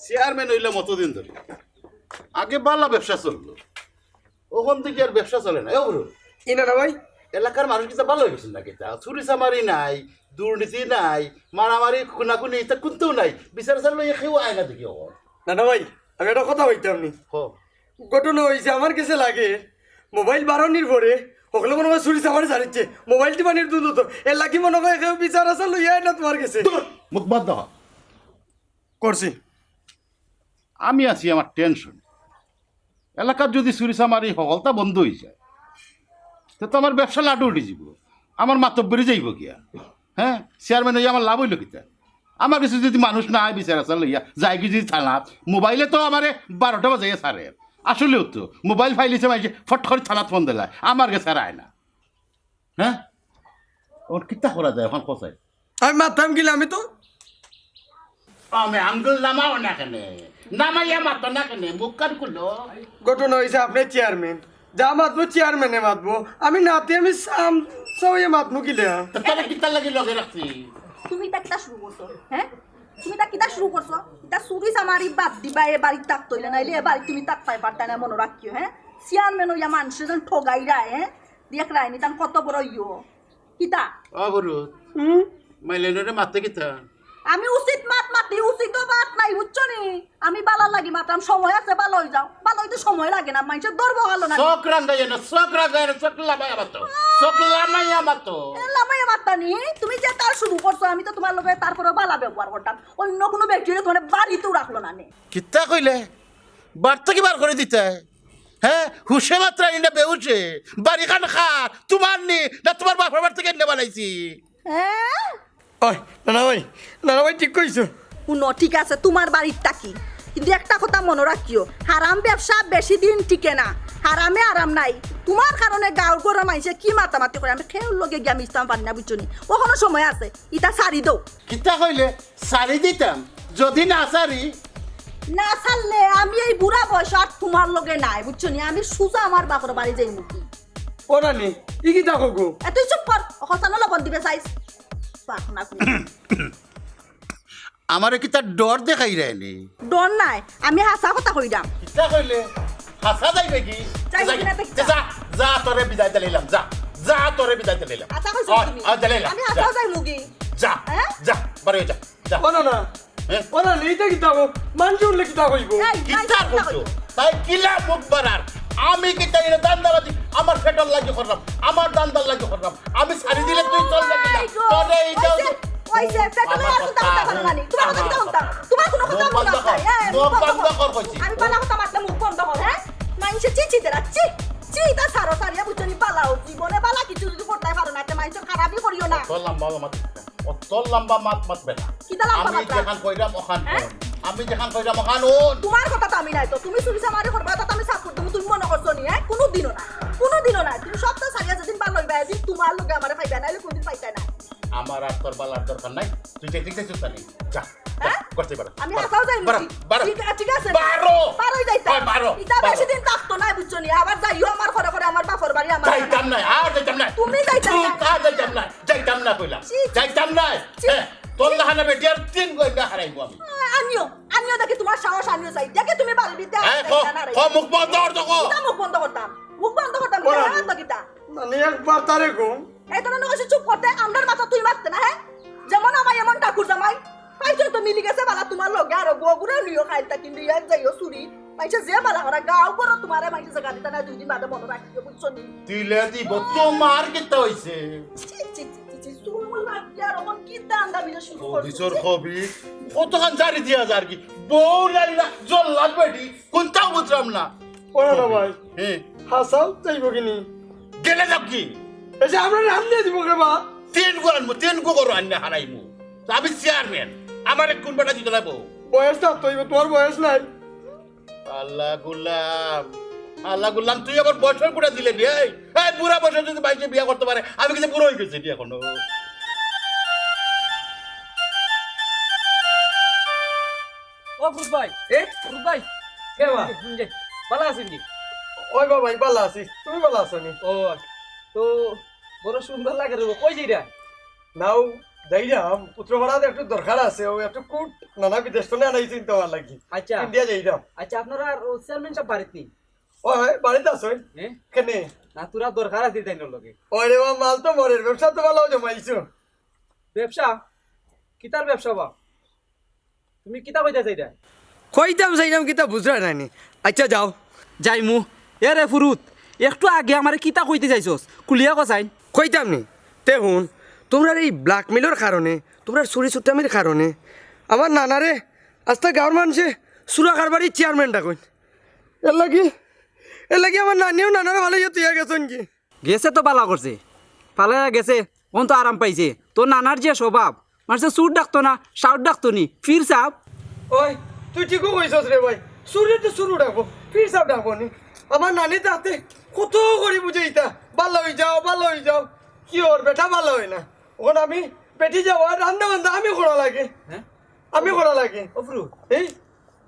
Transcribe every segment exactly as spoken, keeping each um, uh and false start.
চেয়ারম্যান অইলাম অতদিন ধরি, আগে বালা ব্যবসা চললো, অখন দেখি আর ব্যবসা চলে না। এ বুরু, ই না না ভাই, এলাকার মানুষ কিতা বালা অইগেছে না কিতা? চুরি চামারি নাই, দুর্নীতি নাই, মারামারি খুনাখুনি ইতা কুন্তাউ নাই, বিচার আচার লইয়া কেউ আয় না দেখি অখন। না না ভাই, আমি একটা কথা কইতাম নি। হ। ঘটনা অইছে, আমার গেছে লাগে মোবাইল বারনির পরে হকলে মনে অয় চুরি চামারি ছাড়িছে, মোবাইল টিপানির দুন্দুত, এর লাগি মনে অয় কেউ বিচার আচার লইয়া আয় না তুমার গেছে। দূর, মুখ বন্ধ কর। করছি। আমি আছি আমার টেনশনে। এলাকাত যুদি চুরি চামারি হকলতা বন্ধ অইযায়, তে তো আমার ব্যবসা লাডু উঠি যিবো, আমার মাতব্বরি যাইবো গিয়া। হ্যাঁ, চেয়ারম্যান অইয়া আমার লাভ অইলো কিতা? আমার গেছে যুদি মানুষ না আয় বিচার আচার লইয়া, যায়গি যুদি থানাত, মোবাইলে তো আমারে বারোটা বাজাইয়া ছাড়ের। আসলেউ তো মোবাইল ফাইলিছে মাইনষে ফট করি থানাত ফোন দিলায়, আমার গেছে আর আয় না। হ্যাঁ, অখন কিতা করা যায় অখন কও চাই? আমি মাততাম কিলা, আমি তো আমি আঙ্গুল নামাও না কেনে, নামাইয়া মাতো না কেনে, মুখ কান খুলো। ঘটনা অইছে, আপনে চেয়ারম্যান, যা মাতবো চেয়ারম্যানে মাতবো, আমি নাতি, আমি সাম সামইয়া মাতমু কিলা? তো তোরে কিতার লাগি লগে রাখছি? তুমি ইতা কিতা শুরু করছো, হ্যাঁ? তুমি ইতা কিতা শুরু করছো? ইতা চুরি চামারি বাদ দিবা, এ বাড়িত থাকতো অইলে, নাইলে এ বাড়িত তুমি থাকতায় পারতায় না, মনো রাখিও, হ্যাঁ? চেয়ারম্যান অইয়া মানষরে যেন ঠগাইরায়, হ্যাঁ? দেখ রাইনি তান কত বড় ইয়ো। কিতা? ও বুরু, হুম? মাইলাইনরে মাতে কিতা? আমি উচিত মাত মাতি, উচিত মাত নাই, বুঝছো নি? আমি বালার লাগি মাতরাম, সময় আছে, বালা অইযাও। বালা অইতে সময় লাগে না, মাইনষে ধরবো ভালো না। চোখ রাঙাইয়া না, চোখ রাঙাইয়া না, চোখ লামাইয়া মাতো। চোখ লামাইয়া মাতো। এ, লামাইয়া মাততাম নি? তুমি যে তার শুরু করছো, আমি তো তুমার লগে তারপরে বালা ব্যবহার করতাম। অইন্য কুনু ব্যক্তি অইলে তুমার বাড়িতেও রাখলো না নে। কিতা কইলে? বাড়ি থাকি বার করি দিতায়? হ্যাঁ, হুশে মাতরায় নি না বেহুশে? বাড়িখান কার? তুমার নি না তুমার বাপর বাড়ি থাকি আনিয়া বানাইছি? হ্যাঁ? ওই, না না ভাই, না না ভাই, ঠিক কইছো। হুনো, ঠিক আছে, তুমার বাড়িত থাকি, কিন্তু একটা কথা মনো রাখিও, হারাম ব্যবসা বেশি দিন টিকে না। হারামে আরাম নাই। তুমার কারণে গাঁওর ঘরর মাইনষে কি মাতামাতি করে, আমি কেউর লগে গিয়া মিশতাম পারি না, বুঝছো নি? অখনো সময় আছে, ইতা ছাড়ি দেও। কিতা কইলে? ছাড়ি দিতাম, যুদি না ছাড়ি? না ছাড়লে আমি এই বুড়া বয়স আর তুমার লগে নাই, বুঝছো নি? আমি সুজা আমার বাপর বাড়ি যাইমুগি। ও নানি, ই কিতা কও গো? এ, তুই চুপ কর, অখন চানো লবণ দিবে চাইস। পাক না কুনি। আমারে কিতা ডর দেখাইরায় নি? ডর নাই, আমি হাছা কথা কইরাম। কিতা কইলে? হাছা যাইবে কি? যাইবে কি না দেখি? যা, যা, তোরে বিদায় দিলাইলাম, যা, যা, তোরে বিদায় দিলাইলাম। হাছা কইছো তুমি? আ, দিলাইলাম, আমি হাছা যাইমুগি। যা, হ্যাঁ? যা, বারো যা। যা। ও না না। হ্যাঁ? ও না, ইতা কিতা কও? মানষে হুনলে কিতা কইবো? এই, কিতা কইছো? তাই কিলা মুখ বাড়ার? আমি কিতা ইটা ধান্দাবাজি আমার পেটর লাগি কররাম, আমার ধান্দার লাগি কররাম। আমি ছাড়ি দিলে তুই চলবে কিনা? এই গো, তোরে এই যাও অইছে, অইছে, পেটর লাগি আর কুন্তা কুন্তা করো না নি। তুমার কথা কিতা হুনতাম? তুমার কুনু কথা হুনতাম না। এই, মুখ বন্ধ কর কইছি। আমি বালা কথা মাতলে মুখ বন্ধ কর, হ্যাঁ? মাইনষে চি চি দেরা, চি, চি, ইতা ছাড়ো, ছাড়িয়া বুঝছো নি? বালা অউ জীবনে বালা কিছু যুদি করতায় পারো না, তে মাইনষর খারাপি করিও না। তোর লম্বা লম্বা অত লম্বা মাত মাতবে না। কিতা লম্বা মাত? আমি যেখান কইরাম অখান হুন। আমি যেখান কইরাম অখান হুন। তুমার কথা তো আমি নাই তো। তুমি চুরি চামারি করবা, তাতে আমি support দিমু, তুমি মনো করছো নি, হ্যাঁ? কুনুদিনও না। কুনুদিনও না। তুমি সবতা ছাড়িয়া যেদিন বালা অইবা, এদিন তুমার লগে আমারে পাইবা, নাইলে কুনুদিন পাইতায় না। আমার আর তোর বালার দরকার নাই। তুই যে ঠিক আছে, যা। যা, হ্যাঁ? করতে পারো। আমি হাছাউ যাইমু। বারো, বারো। ঠিক আ-, ঠিক আছে। বারো। বারোই যাইতাম। হয়, বারো। ইতা বেশি দিন থাকতো না, বুঝছো নি? আবার যাইও আমার ঘরে ঘরে, আমার বাপর বাড়ি, আমার যাইতাম না, আর যাইতাম না। তুমি যাইতাম না। আর যাইতাম না। যাইতাম না কইলাম। ছি, ছি। যাইতাম না। ছি। হ্যাঁ, তোর লাখান বেটি আর তিন গইলা হারাইমু আমি। আ, আনিও, আনিও দেখি তুমার সাহস, আনিও যাই। দেখি তুমি বাড়ির ভিতরে হ্যাঁ, আইতে ক, না রে। ক, মুখ বন্ধ কর তো, ক। কিতা মুখ বন্ধ করতাম? মুখ বন্ধ করতাম, কিতা? মানে একবার তারে কম। এই তোরা নগো চুপ করতে, আমরার মাথা তুই মারতে না, হ্যাঁ? যেমন আমায় এমন ঠাকুর জামাই। পাইছো তো মিলি গেছে বালা তুমার লগে, আর বগুড়া নিও খাইতা কিন্তু ইয়ার যাইও চুরি। পাইছে যে বালা করা গাঁও করো তুমারে মাইছে জাগা দিতা না, দুই দিন বাদে মনো রাখিও, বুঝছো নি? দিলে দিব, তুমার কিতা অইছে? ছি, ছি, ছি, ছি, ছি, সুরমুল ভাগ্য আর অখন কি দান্দা বিনা শুরু করছে? কবিছর কবি, কতখান জারি দিয়া যার কি? বউ লাইলা, জল্লাদ বেটি, কুনটাও বুঝলাম না। ও না ভাই, হ্যাঁ। হাছাউ যাইবো কিনি? গেলে যাও কি? এই যে আমরা রান্ধে দিব রে বা। তিন গো আনমু, তিন গো করো আনলে হারাইমু। তো আমি চেয়ারম্যান, আমারে কুন বেটা দিতে লাগবো? বয়স না তো অইবো, তুমার বয়স নাই। আল্লাহ গুলাম, আল্লাহ গুলাম, তুই আবার বয়সর কুটা দিলে রে? এই, এই বুড়া বয়সে যুদি মাইনষে বিয়া করতে পারে, আমি কিন্তু বুড়া অই গেছি রে অখনো। ও ফুরুত ভাই, এ? ফুরুত ভাই, কে বা? হুম, জি। বালা আছইন নি? ওই বা ভাই, বালা আছি, তুমি বালা আছো নি? ও, তো বড় সুন্দর লাগে রে, কই যাইরা? নাও, যাইরাম, উত্তরপাড়াত একটু দরকার আছে, ও একটু কুট নানা বিদেশ থনে আনাইছইন তো আমার লাগি। আচ্ছা। ইন্ডিয়া যাইরাম। আচ্ছা, আপনারা আর ও চেয়ারম্যান সাব বাড়িত নি? ওই, বাড়িত আছইন। হ্যাঁ? কেনে? না, তোরা দরকার আছে তাইনর লগে। ওরে বা, মাল তো মরের, ব্যবসা তো ভালা জমাইছো। ব্যবসা? কিতার ব্যবসা বা? তুমি কিতা কইতা চাইরায়? কইতাম চাইরাম কিতা বুঝরায় নানি? আচ্ছা যাও। যাইমু। এ রে ফুরুত, একটু আগে আমারে কিতা কইতে চাইছস? খুলিয়া ক চাইন। কইতাম নি? তে হুন, তুমরার এই ব্ল্যাকমেইলর কারণে, তুমরার চুরি চুট্টামির কারণে আমার নানারে আস্তা গাঁওর মানষে চুরা কারবারির চেয়ারম্যান ডাকইন। এরলাগি, এরলাগি আমার নানিও নানারে ফালাইয়া থইয়া গেছইন গি। গেছে তো ভালা করছে, ফালাইয়া গেছে, অখন তো আরাম পাইছে। তোর নানার যে স্বভাব, মানষে চুর ডাকতো না, সাউর ডাকতো নি, ফির সাব। ওই, তুই ঠিকউ কইছস রে ভাই, চুরে তো চুরু ডাকবো, ফির সাব ডাকবো নি। আমার নানি তাতে কত করি বুঝাইতা, ভালা অই যাও, ভালা অই যাও, কিওর বেটা ভালা অয় না। অখন আমি বেটি যাওয়া, রান্দা বান্দা আমি করা লাগে। হ্যাঁ? আমি করা লাগে। ও ফুরুত, এই?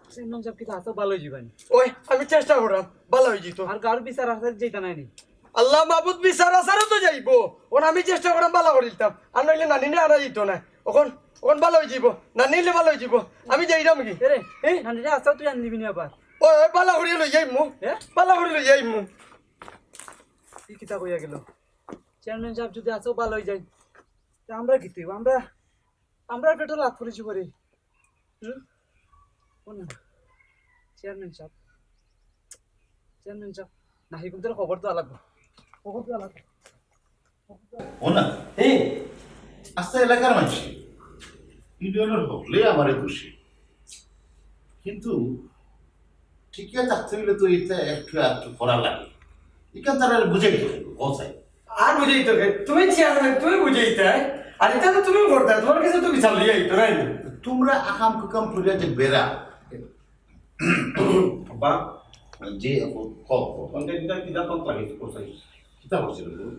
চেয়ারম্যান সাব কিতা আছাউ ভালা অই যিবা নি? ওই, আমি চেষ্টা কররাম, ভালা অই যিতো। আর গাঁওর বিচার আচার যাইতা নায় নি? আল্লাহ মাবুদ, বিচার আচারও তো যাইবো। অখন আমি চেষ্টা কররাম ভালা করি দিতাম। আর নাইলে নানিরে আনা যিতো না। অখন, অখন ভালা অই যিবো। নানি আইলে ভালা অই যিবো। আমি যাইরাম গি। এ রে, এই? নানিরে আছাউ তুই আনি দিবি নি আবার? ওই, ওই, ভালা করি লই যাইমু। হ্যাঁ? ভালা করি লই যাইমু। ই কিতা কইয়া গেল? চেয়ারম্যান সাব যুদি আছাউ ভালা অই যায়, তে আমরা কিতা অইবো? আমরা, আমরা পেটো লাত পড়ি যিবো রে। হুম? কোন না? Chairman sub. Chairman sub. না, হিগুন্তরে খবর দেওয়া লাগবো। খবর দেওয়া লাগবো। ও না? এই, আস্তা এলাকার মানষে ইউনিয়নর হকলে আমারে দোষী। কিন্তু টিকিয়া থাকতে অইলে তো ইতা একটু আধটু করা লাগে। ইখান তারারে বুঝাইতে অইবো, ও চাই। আর বুঝাইতো কে? তুমি চেয়ারম্যান, তুমি বুঝাইতায়। আর ইতা তো তুমি করতায়, তুমার গেছে তো বিচার লইয়া আইতো, নায় নি? তুমরা আকাম কুকাম করিয়া যে বেড়া। আব্বা। জি, আপু, কও, কও। কোনটা কিতা, কিতা কম লাগে, কোথায়? কিতা করছে রে, বউ?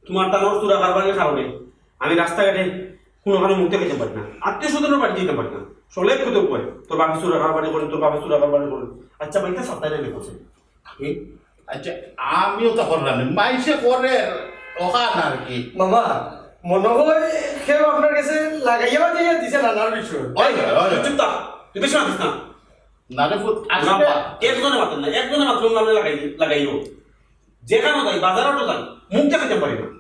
তুমার তানর চুরা কারবারির কারণে আমি রাস্তাঘাটে কুনুখানো মুখ দেখাইতাম পারি না, আত্মীয় স্বজনর বাড়িত যাইতাম পারি না। সলেক কত কয়, "তোর বাপে চুরা কারবারি করে, তোর বাপে চুরা কারবারি করে।" আচ্ছা, ভাই, ইতা সাপ্তাহে লেখছে। হুম? আচ্ছা, আমিও তো করলাম না। মাইনষে করে অখান আর কি। মামা, মনো অয় কেউ আপনার গেছে লাগাইয়া বাজাইয়া দিছে নানার বিষয়। ওই, ওই, ওই। চুপ থাক, তুই বেশি মাতিস না। না রে পুত, না আসলে বা, একজনে মাতের না, একজনে মাতলে আমরা লাগাই, লাগাইও। যেখানো যাই, বাজারও তো যাই, মুখ দেখাইতাম পারি না।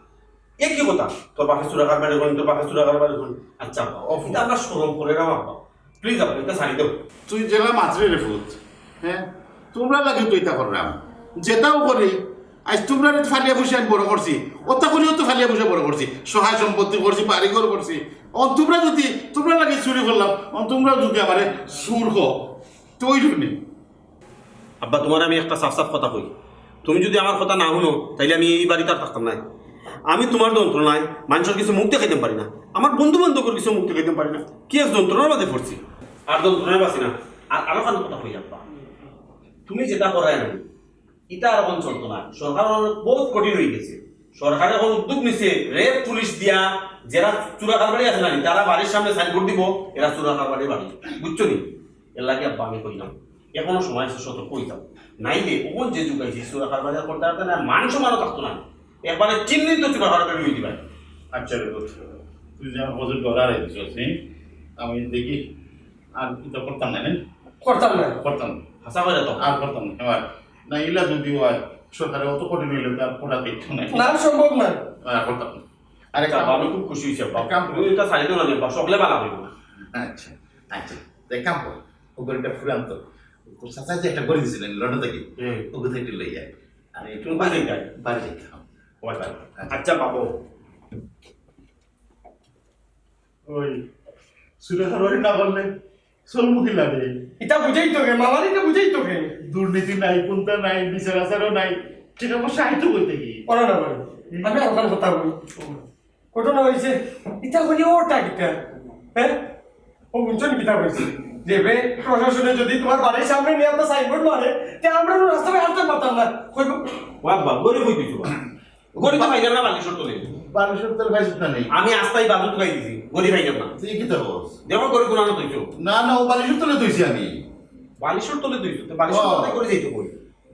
এ কি কথা? "তোর বাপে চুরা কারবারি করেন, তোর বাপে চুরা কারবারি করেন।" আচ্ছা, আব্বা, অফ। ইতা আমরা শরম করে না, আব্বা। Please, আব্বা, ইতা ছাড়ি দেও। তুই যেলা মাতরে রে পুত, হ্যাঁ? তুমরার লাগি তো ইতা কররাম। যেতাও করি, আইজ তুমরারে তো ফালিয়া ফুসিয়া আমি বড় করছি। অতা করিও তো ফালিয়া ফুসিয়া বড় করছি। সহায় সম্পত্তি করছি, বাড়িঘর করছি। অন তুমরা যুদি, তুমরার লাগি চুরি করলাম, অন তুমরা যুদি আমারে চুর কও, তে অইলো নি? আব্বা, তুমারে আমি একটা সাফ সাফ কথা কই, তুমি যুদি আমার কথা না হুনো, তাইলে আমি ই বাড়িত আর থাকতাম নায়। আমি তুমার যন্ত্রণায় মানষর গেছে মুখ দেখাইতাম পারি না, আমার বন্ধু বান্ধবর গেছে মুখ দেখাইতাম পারি না। কি এক যন্ত্রণার মাঝে পড়ছি, আর যন্ত্রণায় বাঁচি না। আর আরো খান কথা কই আব্বা, তুমি যেতা কররায় না, ইতা আর অখন চলতো না। সরকার অখন বউত কঠিন অই গেছে। সরকারে অখন উদ্যোগ নিছে, র‍্যাব পুলিশ দিয়া যেরা চুরা কারবারি আছে না নি, তারা বাড়ির সামনে সাইনবোর্ড দিবো, "এরা চুরা কারবারি বাড়ি।" বুঝছো নি? এরলাগি আব্বা আমি কইলাম, এখনো সময় আছে, সতর্ক অই যাও। নাইলে অখন যে যুগ আইছে, চুরা কারবারি আর করতে পারতে না, মান সম্মানও থাকতো না। একবারে চিহ্নিত চুরা কারবারি অই দিবা। আচ্ছা রে পুত, তুই যে আমার বছর ডলার আইছিস, আমি দেখি আর ইতা করতাম না, না? করতাম না। করতাম না। হাছা কইরা তো। আর করতাম না, এবার। না, ইলা যুদি অয়, সরকারে অত কঠিন অইলে তো আর করা যাইতো না। না, সম্ভব না। আর করতাম না। আরে আচ্ছা, কাম আব্বা, আমি খুব খুশি অইছি, আব্বা। কাম তুমি ইটা ছাড়ি দেও না, আব্বা, সকলে বালা অইবো। আচ্ছা, আচ্ছা। তে কাম কর। ও ঘড়িটা ফুরান তো। তোর চাচা যে একটা ঘড়ি দিছিলেন, লন্ডন থাকি। হুম। ও কোথায় একটু লই যায়। আমি একটু তুমি কোথায় যাইতায়? বাড়ি যাইতাম। ও আচ্ছা। আচ্ছা, বাবু। ওই, চুরা কারবারি না করলে চলবো কিলা রে? ইতা বুঝাইতো কে, মামারে ইতা বুঝাইতো কে। দুর্নীতি নাই, কুন্তা নাই, বিচার আচারও নাই, টেকা পয়সা আইতো কই থাকি? ওরা না বলে, আমি আর ওখানে কথা বলি। ঘটনা অইছে, ইতা করি ওটা কিতা? হ্যাঁ? ও বুঝছো নি কিতা অইছে? যে বে, প্রশাসনে যুদি তুমার বাড়ির সামনে নিয়া একটা সাইনবোর্ড মারে, তে আমরা তো রাস্তায় হাঁটতে পারতাম না। কইবো, ও আব্বা, ঘড়ি কই থইছো বা? ঘড়ি তো পাইলাম না বালিশর তলে। বালিশর তলে পাইছত না নি? আমি আস্তা ই বাজু থুকাই দিছি, ঘড়ি পাইলাম না। তুই কিতা কস? দেখো ঘড়ি কুনানো থইছো। না, না, ও বালিশর তলে থইছি আমি। বালিশর তলে থইছো? তো বালিশর ও। তলে ঘড়ি যাইতো কই?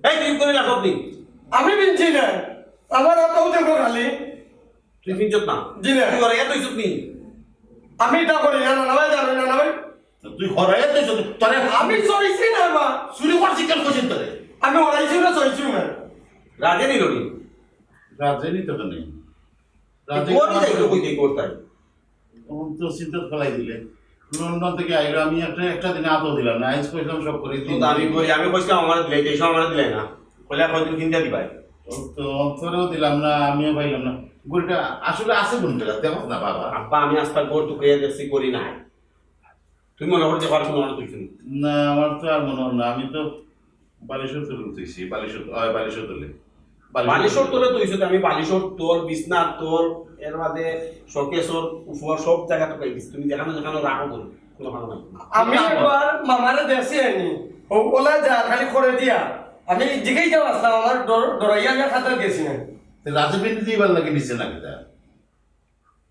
এই, তুই ঘড়ি রাখছ নি? আমি পিনছি না। আমার হাত অউ দেখো খালি। তুই পিনছত না? জি না। তুই ঘরে এত ইজ্জত নি? আমি ইতা করি না, নানা ভাই, জানো, নানা ভাই। তো তুই হরাইয়া তুই চুরি, তোরে আমি চুরি করছি না, বা। চুরি করছি কেন কইছিস তোরে? আমি হরাইছি না, চুরি না। রাজে নিল নি? রাজে নিত তো নেই। রাজে কই যাইতো, কই যাইতো, কোথায়? তখন তো চিন্তা ফেলাই দিলে। লন্ডন থেকে আইলো, আমি একটা, একটা দিনে আতো দিলাম না। আইজ কইলাম সব করে তো দিন। আমি করি, আমি কইছিলাম আমার দিলে, এই সময় আমার দিলে না। কইলে এখন তুমি চিন্তা দিবাই। ও তো অন্তরেও দিলাম না, আমিও পাইলাম না। ঘড়িটা আসলে আছে কোন জায়গা? দেখো না বাবা। আব্বা, আমি আস্তা ঘর টুকাইয়া দেখছি, করি নাই। তুমি মনে করো যে ঘর কোনো মনে তুলছো না? না, আমার তো আর মনে হয় না। আমি তো বালিশর তলে তুইছি, বালিশর, আহ, বালিশর তলে। বালিশর বালিশর তলে। তলে তুইছো তো, আমি বালিশর তল, বিছনার তল, এর বাদে শোকেসর উপর সব জায়গা তো পাই গেছি। তুমি যেখানে যেখানে রাখো বলো, কোনো কারণ নাই। আমি একবার মামারে দেখছি আনি, ও ওলা যা খালি করে দিয়া। আমি জিজ্ঞেস যাও আসলাম, আমার ডর-, ডরাইয়া আমি খাতার গেছি না। তো রাজু বিন্দু দিয়ে এবার লাগে নিচে না কিতা?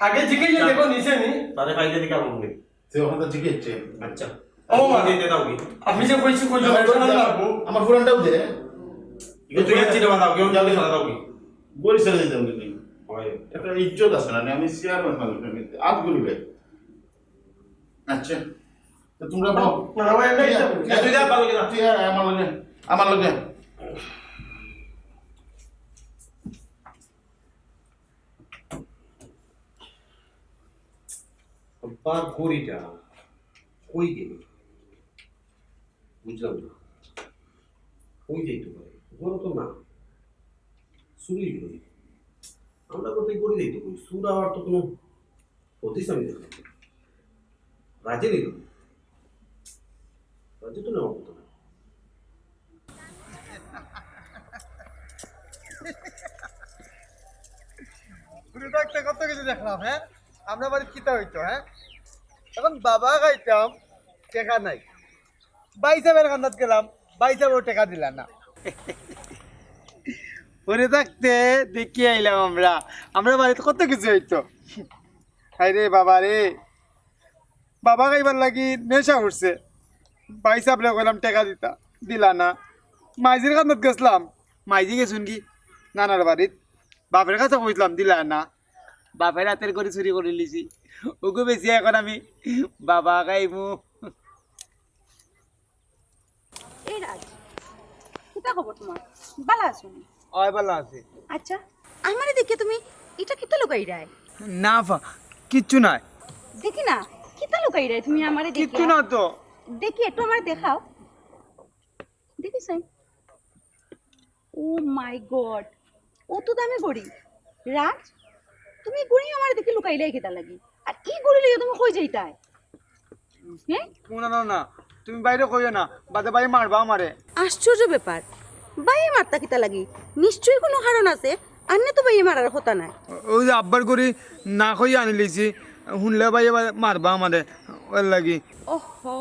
আগে জিজ্ঞেস না। দেখো নিচে নি। তারে পাইলে দিকে আমার মনে। তুই ওখানে তো জিজ্ঞেস হচ্ছে। আচ্ছা। ও মা। দিয়ে দাও কি? আমি যে কইছি কই আমার জন্য ফোনটা লাগবো। আমার ফোনটাও দে। ইগো তুই এক চিঠি বানাও, কেউ জানলে সারা দাও কি? গড়ি ছেড়ে দিতাম কিন্তু। হয়। একটা ইজ্জত আছে না, আমি চেয়ারম্যান মানুষ, আমি আত গরিবে। আচ্ছা। তো তোমরা বল। না, না, ভাই, আমি তুই যা, যাবো। তুই যা, তুই যা, ভালো করে। তুই আয়, আমার লগে, আমার লগে। আব্বার ঘড়িটা কই গেল? বুঝলাম না। কই যাইতে পারে? ঘরে তো না। চুরি হইল। আমরা কোথায় ঘড়ি যাইতে কই? চুর আবার তো কোনো হদিস আমি দেখলাম না। রাজে নিল। রাজে তো নেওয়া হতো না। ঘুরে থাকতে কত কিছু দেখলাম, হ্যাঁ? আমরা বাড়িত কিতা হইতো, হ্যাঁ? এখন বাবা খাইতাম, টেকা নাই। ভাইসাবর কান্দাত গেলাম, ভাইসাবও টেকা দিলা না। ঘুরে থাকতে দেখি আইলাম আমরা, আমরা বাড়িত কত কিছু হইতো। হায় রে বাবা রে, বাবা খাইবার লাগি নেশা উঠছে। ভাইসাবরে কইলাম টেকা দিতা, দিলা না। মাইজির কান্দাত গেছলাম, মাইজি গেছুন কি নানার বাড়িত, বাপের কাছে কইছলাম, দিলা না। বাপের হাতের ঘড়ি চুরি করি লিছি, ওগু বেচিয়া এখন আমি বাবা খাইমু। এই রাজ, কিতা খবর তোমার? ভালা আছো নি? অয়, ভালা আছি। আচ্ছা, আমারে দেখে তুমি ইটা কিতা লুকাইরায়? না আফা, কিচ্ছু নাই। দেখি না, কিতা লুকাইরায় তুমি আমারে দেখে? কিচ্ছু না তো। দেখি, একটু আমারে দেখাও। দেখি চাই। Oh my God, অত দামি ঘড়ি। রাজ, তুমি এই ঘড়ি আমারে দেখে লুকাইলায় কিতা লাগি? আর এই ঘড়ি লইয়া তুমি কই যাইতায়? হ্যাঁ? না, না, না, তুমি বাইরে কইও না, বাদে ভাইয়ে মারবা আমারে। আশ্চর্য ব্যাপার, ভাইয়ে মারতা কিতা লাগি? নিশ্চয়ই কোনো কারণ আছে, আন্নে তো ভাইয়ে মারার কথা নায়। ওই যে আব্বার ঘড়ি না কইয়া আনি লিছি, হুনলে ভাইয়ে মারবা আমারে, ওর লাগি। ওহো,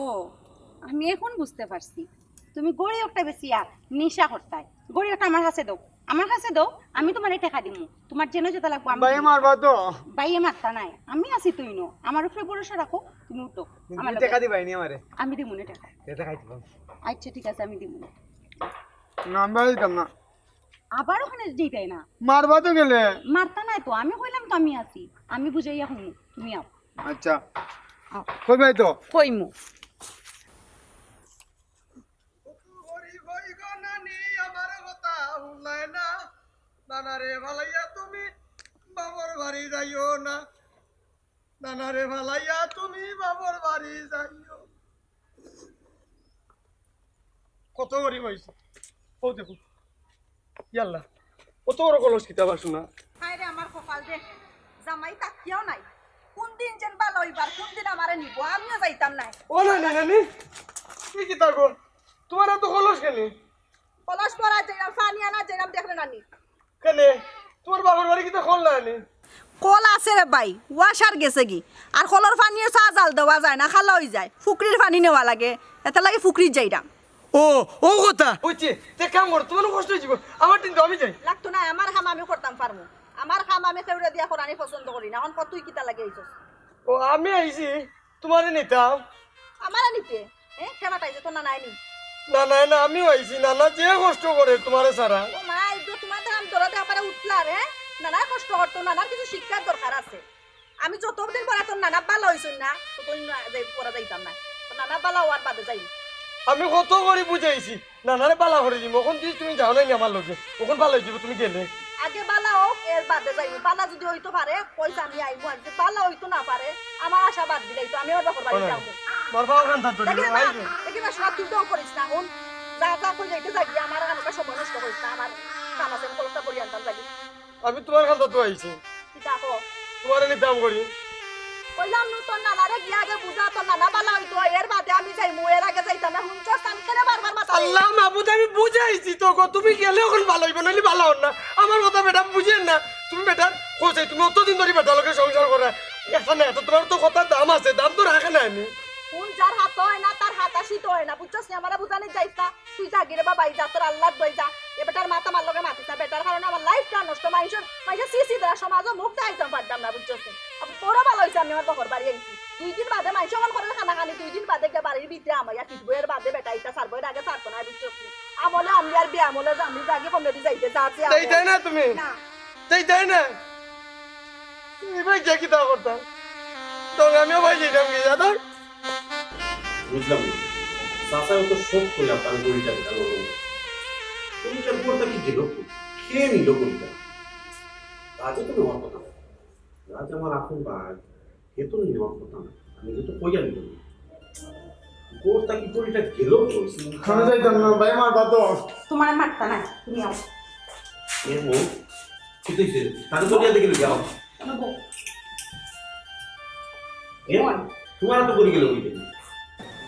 আমি এখন বুঝতে পারছি। তুমি ঘড়ি একটা বেচিয়া নিশা করতায়। ঘড়ি একটা আমার কাছে দেও, আমার কাছে দেও, আমি তোমারে টেকা দিমু। তোমার যেন যেটা লাগবো আমি ভাইয়ে দিমু। মারবা তো? ভাইয়ে মারতা নায়, আমি আছি তুই নো, আমার উপরে ভরসা রাখো, তুমি উঠো। তুমি আমার লগে। টেকা দিবায় নি আমারে? আমি দিমু না টেকা। টেকা খাইতে পারো। আচ্ছা, ঠিক আছে, আমি দিমু না। না, আমি বাড়ি দিতাম না। আবার ওখানে যেতায় না। মারবা তো গেলে। মারতা নায় তো, আমি কইলাম তো আমি আছি, আমি বুঝাইয়া কইমু, তুমি আও। আচ্ছা। আও। কইবায় তো? কইমু। করি কই গো নানি, আমার কথা হুনলায় না। নানারে ফালাইয়া তুমি বাবর বাড়ি যাইও না। নানারে ফালাইয়া তুমি বাবর বাড়ি যাইও। কত গরিব অইছি। ও দেখো। ইয়াল্লা। অত বড় কলস কিতা বাসু না। হায় রে আমার কপাল রে। জামাই থাকিয়াও নাই। কোন দিন যেন ভালা অইবার, কোন দিন আমারে নিবো, আমিও যাইতাম নায়। ও নানি, নানি। কি কিতা গো? তোমার এত কলস কেনে? কলস ভরা যাইরাম, পানি আনা যাইরাম, দেখরে নানি। কেনে? তোমার বাবার বাড়ি কিতা কল নাই নি? কল আছে রে ভাই, ওয়াশার গেছে গি। আর কলর পানিয়ে চা জাল দেওয়া যায় না, খালা অই যায়। ফুকরির পানি নেওয়া লাগে, এটার লাগি ফুকরিত যাইরাম। ও, ও কথা। বুঝছি, তে কাম কর, তোমার কষ্ট অইযিবো। আমার দিন তো আমি যাই। লাগতো না, আমার কাম আমি করতাম পারমু। আমার কাম আমি কেউরে দিয়া করানি পছন্দ করি না। এখন কত তুই কিতা লাগি আইছস? ও, আমি আইছি। তোমারে নিতাম। আমারে নিতে? এ, কেন তাই যে তোর নানায় নি? নানায় না, আমিও আইছি। নানা যে কষ্ট করে তোমারে ছাড়া। ও মা, এই যে তোমার তো আম ধরে দেওয়া পারে উঠলা রে। নানায় কষ্ট করতো, নানার কিছু শিক্ষার দরকার আছে। আমি যতদিন পরে তোর নানা বালা অইছইন না, ততদিন না যাই, পরে যাইতাম না। তোর নানা বালা অওয়ার বাদে যাইমু। আমি কত করি বুঝাইছি, নানারে বালা করি দিমু। অখন যদি তুমি যাও না নি আমার লগে, অখন বালা অই যিবো তুমি গেলে। আগে বালা অউক, এর বাদে যাইমু। বালা যদি অইতো পারে, কইছ আমি আইমু। আর যদি বালা অইতো না পারে, আমার আশা বাদ দিলাইতো, আমি ওর বাপর বাড়ি যাইমু। মার বাবা কান্দাত ধরি, দেখি না, আইজো। দেখি না, শোনা, তুই ঢং করিস না। হুন, যা যা কই যাইতে যাগি, আমার এখানকার সময় নষ্ট করিস না। আমার কাম আছে, আমি কলটা করি আনতাম যাগি। আমি তুমার কান্দাত আইছি। কিতা কও? তুমারে নিতাম করি। কইলাম নু তোর নানারে গিয়া আগে বুঝা, তোর নানা বালা অইতো, এর বাদে আমি যাইমু, এর আগে যাইতাম না। হুনছস, আমি কেনে বারবার মাত? আল্লাহ মাবুদ, আমি বুঝাইছি তো গো, তুমি গেলে অখন বালা অইবো, নাইলে বালা অর না। আমার কথা বেটা বুঝের না। তুমি বেটা কইছে, তুমি অতদিন ধরি বেটার লগে সংসার কররায়। এখন না, এত তুমার তো কথার দাম আছে, দাম তো রাখে না আমি। হুন, যার হাত অয় না, তার হাতাশি তো অয় না, বুঝছস নি? আমারে বুঝানি যাইস না। তুই যাগি রে বাবা, এই যা, তোর আল্লার দোয়াই যা। এ বেটার মাত আমার লগে মাতিস না, বেটার কারণে আমার লাইফটা নষ্ট। মাইনষর, মাইনষে ছি ছি দেরা সমাজো মুখ দেখাইতাম পারতাম না, বুঝছস নি? আবার তোরও বালা অইছে, আমি আমার বাপর বাড়ি আইছি। দুই দিন বাদে মাইনষে অখন করে কানাকানি, দুই দিন বাদে গিয়া বাড়ির ভিতরে আমাইয়া টিপবো, এর বাদে বেটা ইটা ছাড়বো, এর আগে ছাড়তো না, বুঝছস নি? আমলে আমি আর বিয়ামলে যে আমি যাগি কমে দি যাইতে, যা যে যাইতায় না তুমি? না। যাইতায় না? তুমি ভাই গিয়া কিতা করতাম? তখন আমিও ভাই যাইতাম কি, জানো? বুঝলাম না। চাচায় অত শখ করি আপনার ঘড়িটা দিলাম। তুমি কেন ঘরটা কি গেল? কে নিল ঘড়িটা? রাজে তো নেওয়ার কথা না। রাজ আমার আপন ভাই, হে তো নেওয়ার কথা না। আমি তো কইয়া নিব। ঘরটা কি ঘড়িটা গেল কই? আমি যাইতাম না, ভাই, আমার বাদ দাও। তুমারে মারতা না, তুমি আও। এ মো, কি হইছে? তারে তো দিয়া দেখি যাও। কেন বউ? এ, ইমন। তুমার তো ঘড়ি গেল কই?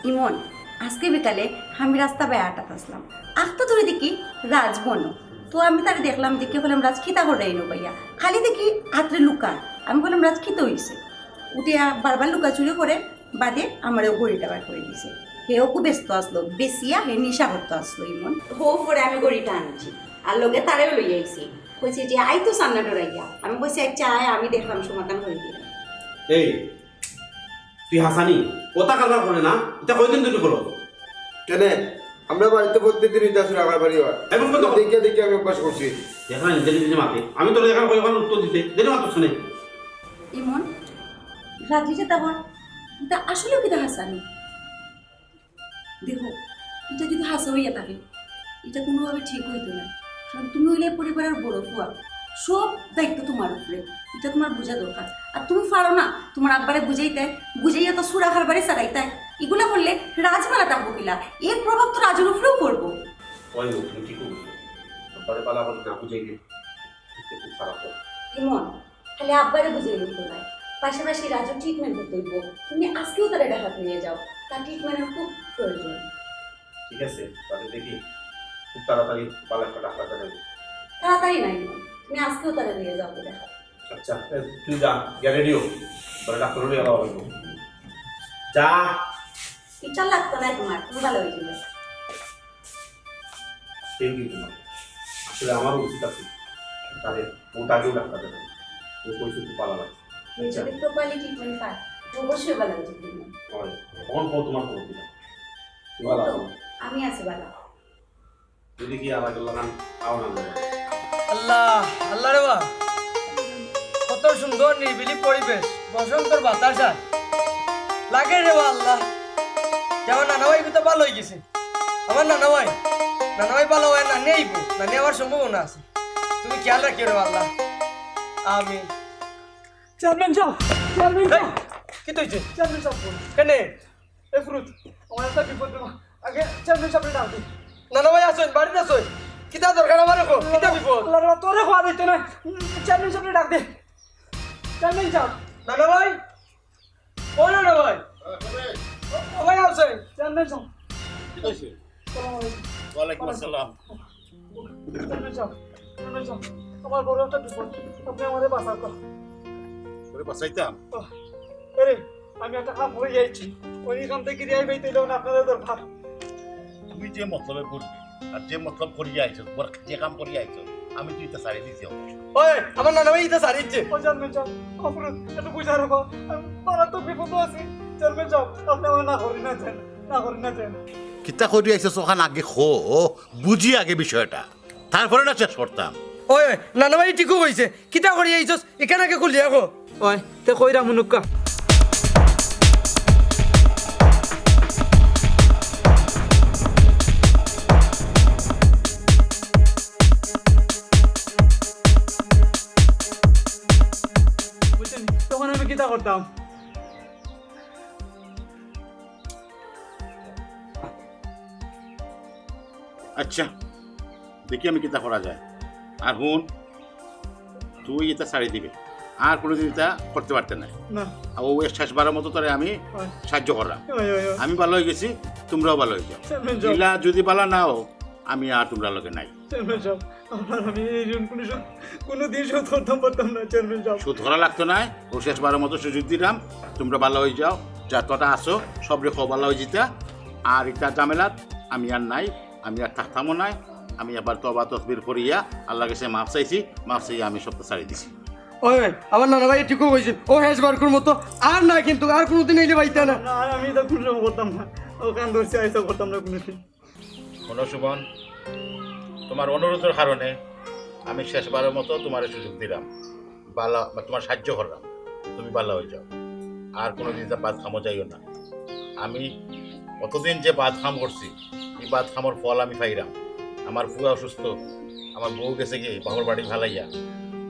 ইমন, আজকে বিকালে আমি রাস্তা বায় আটাত আছলাম। আখতা ধরি দেখি রাজ বনো। তো আমি তারে দেখলাম, দেখি কইলাম, "রাজ, কিতা কররে ইনো বাইয়া?" খালি দেখি আতরে লুকার। আমি কইলাম, "রাজ, কিতা অইছে?" উঠিয়া বারবার লুকাচুরি করে, বাদে আমারে অউ ঘড়িটা বার করি দিছে। হেও খুব ব্যস্ত আছলো, বেচিয়া হে নিশা করতো আছলো ইমন। হউ পরে আমি ঘড়িটা আনছি, আর লগে তারেও লইয়া আইছি। কইছে যে, "আই তো সামনে ডরাইয়া।" আমি কইছি, "আচ্ছা, আয়, আমি দেখলাম, সমাধান করি দিলাম।" এই, তুই হাসানি, কথা কারবার করে না, ইটা কয়দিন ধরি করো? কেনে? আমরা বাড়িত প্রত্যেকদিন ইটা চুরি আমার বাড়ি অয়। এবং কত? দেখিয়া দেখিয়া আমি অভ্যাস করছি। এখানে নিজে নিজে মাতে। আমি তোরে এখানে কই, ওখানে উত্তর দিতে। দেরি মাত্র শুনে। ইমন, রাজি যে তা বল, ইটা আসলেও কিতা হাসানি? দেখো, ইটা যদি হাসা অইয়া থাকে, ইটা কুনুভাবে ঠিক অইতো না। কারণ তুমি অইলে পরিবারর বড় ফুয়া, সব দায়িত্ব তুমার উপরে, ইটা তুমার বুঝা দরকার। আর তুমি পারো না তুমার আব্বারে বুঝাইতায়, বুঝাইয়া তো চুরা কারবারি ছাড়াইতায়। ইগুলা করলে রাজ বালা থাকবো কিলা? এর প্রভাব তো রাজর উপরেও পড়বো। ওই গো, তুমি ঠিকই বলছো। আব্বারে বালা করি না বুঝাইলে, দেখতে খুব খারাপ হয়। ইমন, খালি আব্বারে বুঝাইলে তো নায়, পাশাপাশি রাজর treatment করতে অইবো। তুমি আজকেউ তারে ঢাকাত নিয়া যাও, তার treatment-র খুব প্রয়োজন। ঠিক আছে, তাইলে দেখি খুব তাড়াতাড়ি বালা একটা ডাক্তার দেখাইবো। তাড়াতাড়ি নায় ইমন, তুমি আজকেউ তারে নিয়া যাও দেখা। আচ্ছা, এ, তুই যা, গিয়া ready অ, পরে ডাক্তার লইয়া যাওয়া অইবো। যা। ইটা লাগতো নায় তুমার, তুমি বালা অই যিবায়। Thank you তুমার। আসলে আমারও উচিত আছিল তারে অউ আগেউ ডাক্তার দেখাইবার। ও কইছে খুব বালা লাগছে। তুমি যদি properly treatment পাও, অবশ্যই বালা অই যিবায়। অয়, অখন কও তুমার খবর কিতা? তুমি বালা আছো? আমি আছি বালা। যদি কি আবার গেল কান আওয়া না যায়। আল্লাহ, আল্লাহ রে বা, কত সুন্দর নিরিবিলি পরিবেশ, বসন্তর বাতাস আর লাগে রে বা আল্লাহ। যেমন নানা ভাই তো বালা অই গেছে, আমার নানা ভাই, নানা ভাই বালা অইয়া নানি আইবো, নানি আবার সম্ভাবনা আছে। তুমি খেয়াল রাখিও রে বা আল্লাহ। আমিন। চেয়ারম্যান সাব, চেয়ারম্যান এই, সাব। কিতা অইছে? চেয়ারম্যান সাব, বল। কেনে? এ ফুরুত, আমার একটা বিপদ রে বা। আগে চেয়ারম্যান সাবরে ডাক দে। নানা ভাই আছইন, বাড়িত আছইন? কিতা দরকার আমারে কও, কিতা বিপদ? আল্লাহ রে বা, তোরে কওয়া যাইতো নায়। উম, চেয়ারম্যান সাবরে ডাক দে। Chairman sub. নানা ভাই? ও নানা ভাই? ও, ও ভাই আছইন? Chairman sub. কিতা অইছে? আসসালামু আলাইকুম। ওয়ালাইকুম আসসালাম। চেয়ারম্যান সাব, চেয়ারম্যান সাব, আমার বড় একটা বিপদ, আপনে আমারে বাঁচাউক্কা। তোরে বাঁচাইতাম? আহ, এরে, আমি একটা কাম করি আইছি, ওই কাম থাকি রেহাই পাইতে অইলে আপনারে দরকার। তুই যে মতলবে পড়বি, আর যে মতলব করিয়া আইছস, বড় যে কাম করিয়া আইছস, আমি তুই ইতা ছাড়ি দিছি। ওই, আমার নানা ভাই ইতা ছাড়ি দিছে। ও চেয়ারম্যান সাব, অপরাধ, একটু বুঝা রাখো, আমি মারাত্মক বিপদো আছি। চেয়ারম্যান সাব, আপনে আমারে না করি না যাইন, না করি না যাইন। কিতা করি আইছস অখান আগে ক, বুঝি আগে বিষয়টা, তারপরে না শেষ করতাম। ওই, ওই, নানা ভাই ঠিকউ কইছে। কিতা করি আইছস? ইখান আগে খুলিয়া ক। ওই, তে কইরা মুনুক্কা। বুঝছেন? তখন আমি কিতা করতাম? আচ্ছা, দেখি আমি কিতা করা যায়। আর হুন, তুই ইতা ছাড়ি দিবে, আর কোনোদিন ইতা করতে পারতে না। না। আর ও শেষবারের মতো তোরে আমি ওই। সাহায্য করলাম। ওই, ওই, ওই। আমি ভালা অই গেছি, তুমরাও ভালা অই যাও। Chairman sub. ইলা যদি ভালা না অও, আমি আর তুমরার লগে নাই। চেয়ারম্যান সাব, আপনার আমি এই ঋণ কোনো শোধ, কোনোদিন শোধ করতাম পারতাম না, চেয়ারম্যান সাব। শোধ করা লাগতো নায়, ও শেষবারের মতো সুযোগ দিলাম, তুমরা ভালা অই যাও, যতটা আছো, সবরে কও ভালা অই যিতা। আর ইতা ঝামেলাত আমি আর নাই, আমি আর থাকতামও নায়। আমি আবার তওবা তসবির করিয়া আল্লার গেছে মাফ চাইছি, মাফ চাইয়া আমি সবটা ছাড়ি দিছি। ওই, ওই, আমার নানা ভাই ঠিকউ কইছে, ও শেষবারকুর মতো আর না, কিন্তু আর কোনোদিন এইলে পাইতা না। না, আমি ইতা কোনো সময় করতাম না, ও কান ধরছি, আইসা করতাম না কোনোদিন। হুনো সুমন, তোমার অনুরোধর কারণে আমি শেষবারের মতো তোমারে সুযোগ দিলাম, ভালা, তোমার সাহায্য করলাম, তুমি ভালা অই যাও, আর কোনোদিন ইতা বাদ কামো যাইও না। আমি অতদিন যে বাদ কাম করছি, এই বাদ কামর ফল আমি পাইরাম। আমার ফুয়া অসুস্থ, আমার বউ গেছেগি বাপর বাড়ি ফালাইয়া।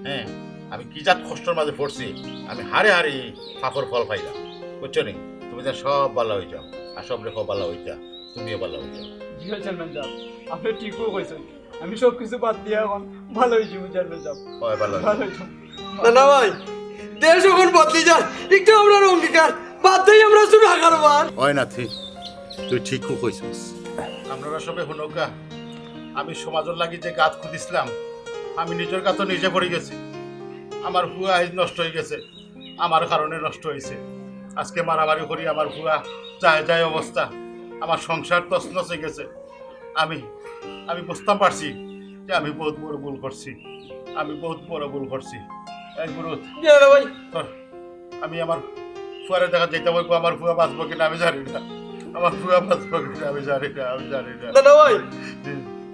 হ্যাঁ, আমি কি জাত কষ্টর মাঝে পড়ছি, আমি হারে হারে এই পাপর ফল পাইরাম। বুঝছো নি? তুমি যেন সব ভালা অই যাও, আর সবরে কও ভালা অইতা, তুমিও ভালা অই যাও। জি অয় চেয়ারম্যান সাব, আপনে ঠিকউ কইছইন। আমি সব কিছু বাদ দিয়া অখন ভালা অই যাইমু চেয়ারম্যান সাব। অয়, ভালা অই যাও। ভালা অই যাইমু। না, না ভাই, দেশ অখন বদলি যার, ইটা আমরার অঙ্গীকার, বাদ দেই আমরা চুরি কারবার। অয় নাতি, তুই ঠিকউ কইছস। আপনারা সবে হুনউক্কা, আমি সমাজর লাগি যে গাত খুদিছলাম, আমি নিজর গাতো নিজে পড়ি গেছি। আমার ফুয়া আইজ নষ্ট অই গেছে, আমার কারণে নষ্ট অইছে। আজকে মারামারি করি আমার ফুয়া যায় যায় অবস্থা, আমার সংসার তছনছ অই গেছে। আমি, আমি বুঝতাম পারছি যে আমি বউত বড় ভুল করছি, আমি বউত বড় ভুল করছি। এই গুরু, জি দাদা ভাই। তোর, আমি আমার ফুয়ারে দেখাত যাইতাম অইবো, আমার ফুয়া বাঁচবো কিনা আমি জানি না, আমার ফুয়া বাঁচবো কিনা আমি জানি না, আমি জানি না। দাদা ভাই, জি।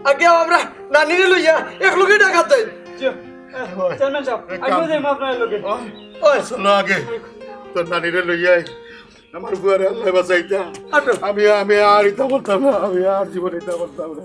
আগে আমরা নানিরে লইয়া একলগে দেখাত যাই। জি, আহ, ওই, চেয়ারম্যান সাব, এক আমিও কাম। যাইমু আপনার লগে। ওই, ওই। চলো আগে, তোর নানিরে লইয়া আই। আমার ফুয়ারে আল্লায় বাঁচাইতা। আটো। আমি, আমি আর ইতা করতাম না, আমি আর জীবনে ইতা করতাম না।